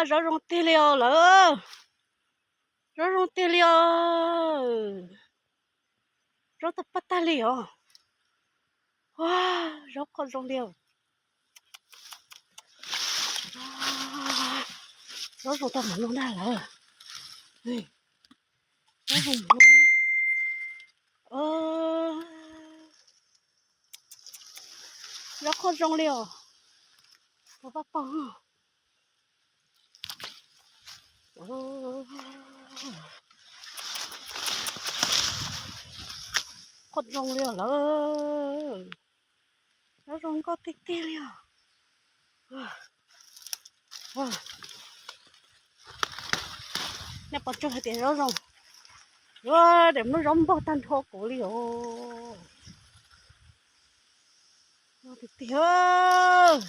Zaub zoo tiag li os lawm. Zaub zoo tiag li os. Zaub tau paj tag li os. Zaub qhov zoo li os. Zaub zoo tau mus no ntag lawm. Zaub zoo mus no. Zaub qhov zoo li os. Tau paj pog. Qhov zoo li os lawm. Zaub zoo nkauj tiag tiag li os. Nej puas tsuas hais tias zaub zoo? Ua, daim muab zaub npog tag nrho kuv li os. Tiag tiag.